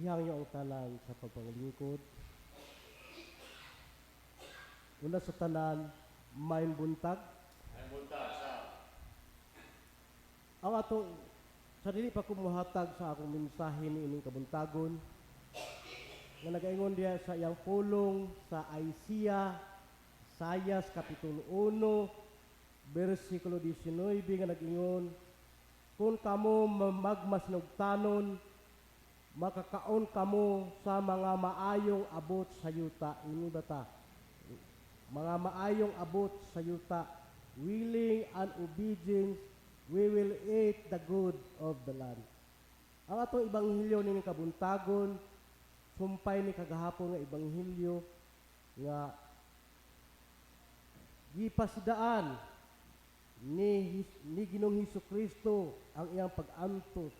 Ihangyo ang tanan sa pagpanglingkod. Una sa tanan, maayong buntag. Maayong buntag sa. Ang atong sa dili pa ko mohatag sa akong mensahe niining kabuntagon nga nagaingon diha sa iyang pulong sa Isaiah Isaiah Kapitulo 1 bersikulo 19 nga nag-ingon, "Kung kamo magmasinugtanon, makakaon kamo sa mga maayong abot sa yuta." Ini bata mga maayong abot sa yuta. "Willing and obedient, we will eat the good of the land." Ang atong ebanghelyo nining kabuntagon, sumpay ni kagahapon nga ebanghelyo nga gipasidaan ni Ginoong Hesus Kristo ang iyang pag-antos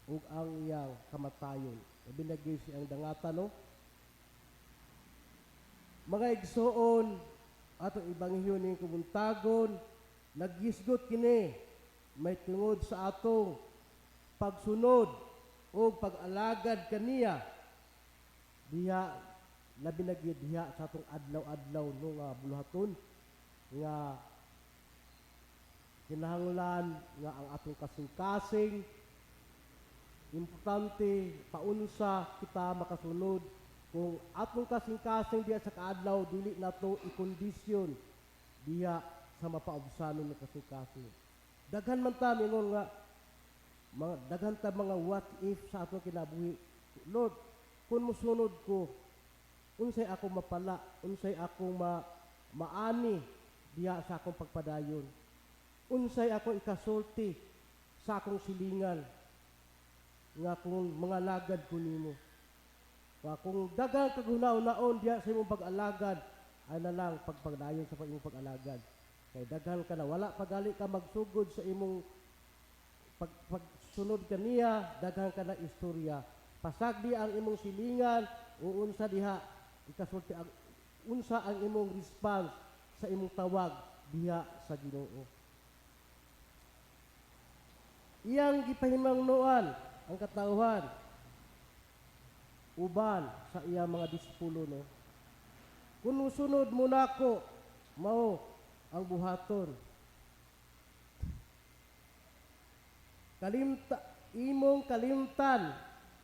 ug ang iyang kamatayon. Labi na gyud siyang dangatan, no? Mga igsoon, atong ebanghelyo ning kabuntagon naghisgot kini may tungod sa atong pagsunod o pag-alagad kaniya diha, labi na gyud diha sa atong adlaw-adlaw, no, nga buluhaton nga kinahanglan nga ang atong kasing-kasing importante paunsa kita makasunod. Kung atong kasing-kasing diha sa kaadlaw, dili nato ikondisyon diha sa mapaubsanon ng kasing-kasing. Daghan man ta mingon nga mga daghan ta mga what if sa atong kinabuhi. "Lord, kung musunod ko, unsay ako mapala? Unsay ako maani diha sa akong pagpadayon? Unsay ako ikasulti sa akong silingan nga kung mga lagad ko nimo?" Nga kung daghang kaghuna-hunaon diha sa imong pag-alagad, ay na lang pagpadayon sa imong pag-alagad. Kay daghan ka na, wala pagali ka magsugod sa imong pagsunod kaniya, daghan ka na istorya. Pasagdi ang imong silingan o unsa diha ikasulti ang unsa ang imong response sa imong tawag diha sa Ginoo. Iyang gipahimangnoan ang katawhan uban sa iyang mga disipulo, no. "Kung musunod mo nako, mao ang buhaton. Kalimta, imong kalimtan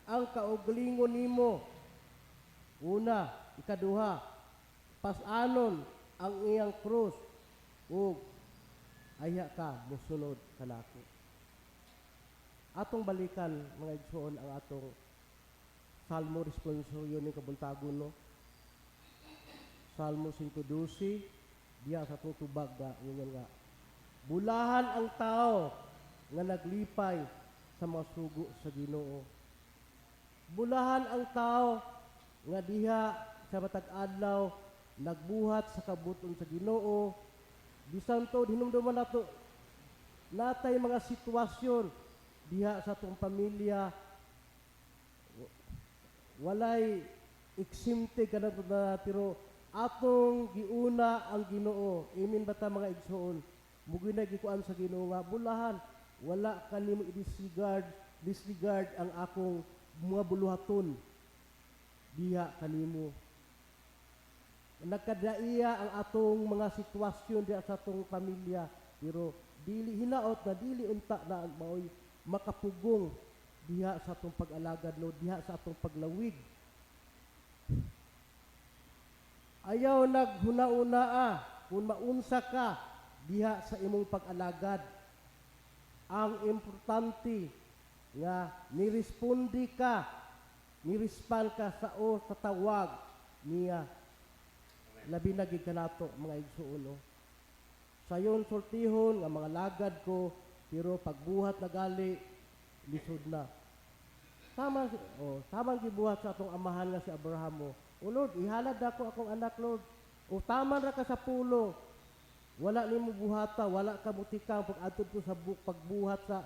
ang kaugalingon nimo. Una, ikaduha, pasanon ang iyang krus ug ayha ka musunod kanako." Atong balikan, mga igsoon, ang atong Salmo responsorio ning kabuntagon, no. Salmo 112 diha sa atong tubag ga ingon nga bulahan ang tao nga naglipay sa mga sugo sa Ginoo. Bulahan ang tao nga diha sa matag adlaw nagbuhat sa kabut-on sa Ginoo. Bisan to hinumduman nato natay mga sitwasyon diha sa atong pamilya, walay exempted ka na, pero atong giuna ang Ginoo. Amen ba ta, mga igsoon? Mugoy na gikuan sa Ginoo nga bulahan, wala kanimo i-disregard disregard ang akong mga buluhaton diha kanimo. Nagkadaiya ang atong mga sitwasyon diha sa atong pamilya, pero dili hinaot na dili unta na maoy makapugong diha sa atong pag-alagad, no, diha sa atong paglawig. Ayaw naghuna-unaa kung maunsa ka diha sa imong pag-alagad. Ang importante nga niresponde ka, nirespond ka sa o sa tawag niya. Labi na gid kanato, mga igsuon, no. Sayon sultihon nga mga lagad ko, pero pagbuhat na gali lisod na. Sama oh, samang gibuhat sa atong amahan nga si Abraham mo. "O Lord, ihalad ako akong anak, Lord." O tama ra ka sa pulong. Wala nimo buhata, wala ka mutikang pag adto ko sa pagbuhat sa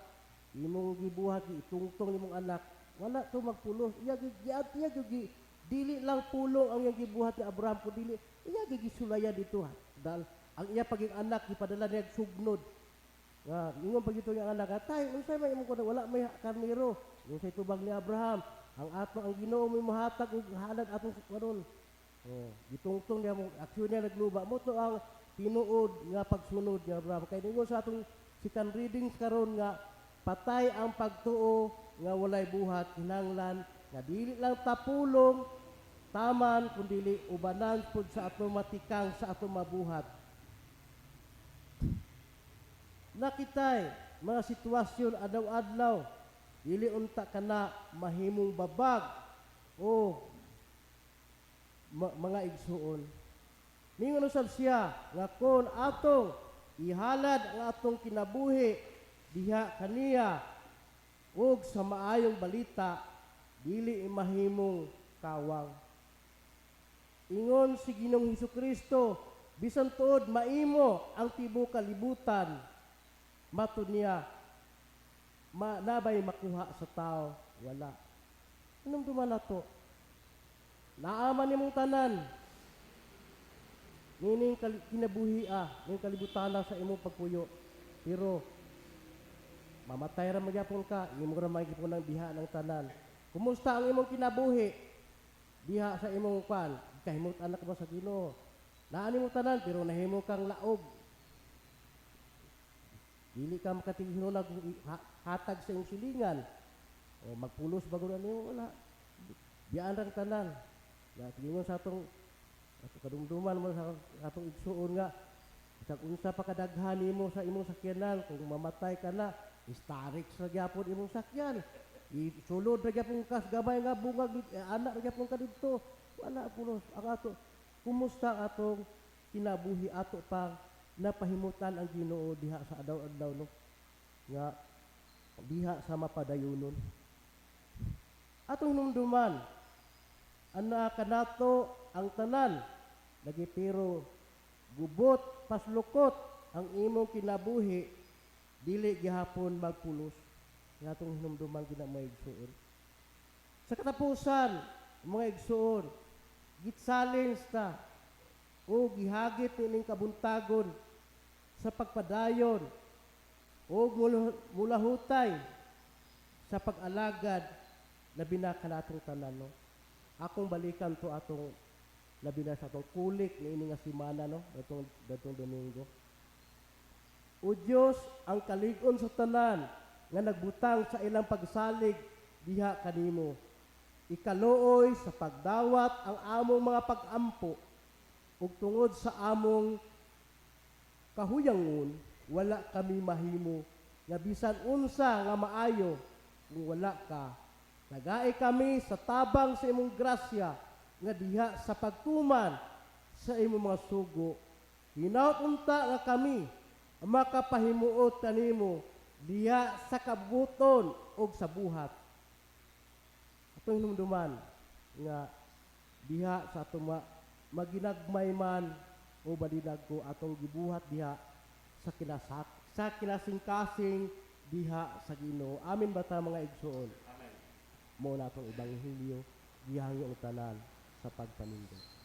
imong gibuhat, itungtong nimong anak. Wala to magpulos. Iya gi dili lang pulong ang iyang gibuhat ni Abraham kun dili iya gi gisulayan dito. Dahil ang iya paging anak gipadala niya sugnod. Nga ingon pag ito yung anak, "Tay, unsay may imong kuno? Wala may karnero." Unsay tubag ni Abraham? Ang ato ang Ginoo may mohatag og halad atong karon. Oh, gitungtong niya mo aksyon niya nagluba mo to ang tinuod nga pagsunod niya, Abraham. Kay ningon sa atong second readings karon nga patay ang pagtuo nga walay buhat, kinahanglan nga dili lang tapulong taman kundili ubanan pud sa atong matikang sa atong mabuhat. Nakitay mga sitwasyon adlaw-adlaw, dili unta kana mahimong babag o mga igsuon. Ningon usab siya nga kon atong ihalad ang atong kinabuhi diha kaniya ug sa maayong balita, dili mahimong kawang. Ingon si Ginoong Hesukristo, bisan tuod maimo ang tibuok kalibutan, matud niya, nabay makuha sa tao? Wala. Anong na to? Naaman nimong tanan. Nining kinabuhi ning kalibutana sa imong pagpuyo. Pero mamatay ra magyapon ka, imo ra magyapon ang diha ng tanan. Kumusta ang imong kinabuhi? Diha sa imong kwan, kahimot anak mo sa Ginoo. Naa nimo tanan pero nahimo kang laog. Dili ka makatingin hatag sa imong silingan. O magpulos bago na nimo, wala. Biyaan rang tanan. Ya tingon sa atong ato kadumduman mo sa atong igsuon nga bisag unsa pa kadaghan nimo sa imong sakyanan, kung mamatay ka na, Starex ra gyapon imong sakyan. Isulod ra gyapon kas gamay nga bungag, anak ra gyapon ka didto. Wala, pulos ang ato. Kumusta ang atong kinabuhi, ato pang napahimutan ang Ginoo diha sa adlaw-adlaw, no, nga diha sa mapadayunon? Atong hinumduman ana kanato ang tanan lagi, pero gubot paslukot ang imong kinabuhi, dili gihapon magpulos. Nga atong hinumduman gina, mga igsuon. Sa katapusan, mga igsuon, gi-challenge ta o gihagit nining kabuntagon sa pagpadayon o mulahutay sa pag-alagad, labi na kanatong tanan, no. Akong balikan to atong labi na sa atong kulik niini nga semana, no, datong datong Domingo. O Dios, ang kalig-on sa tanan nga nagbutang sa ilang pagsalig diha kanimo, ikaluoy sa pagdawat ang among mga pag-ampo ug tungod sa among kahuyangon, wala kami mahimo nga bisan unsa nga maayo kung wala ka. Tagai kami sa tabang sa imong grasya nga diha sa pagtuman sa imong mga sugo. Hinaut unta nga kami makapahimuot kanimo diha sa kabuton ug sa buhat. Atong hinumduman nga diha sa atong maginagmay man o balinag ko atong gibuhat diha sa kinasak sa kinasingkasing diha sa Ginoo. Amin ba ta, mga igsuon? Amen. Mo na atong ebanghelyo, gihangyo ang tanan sa pagpanindot.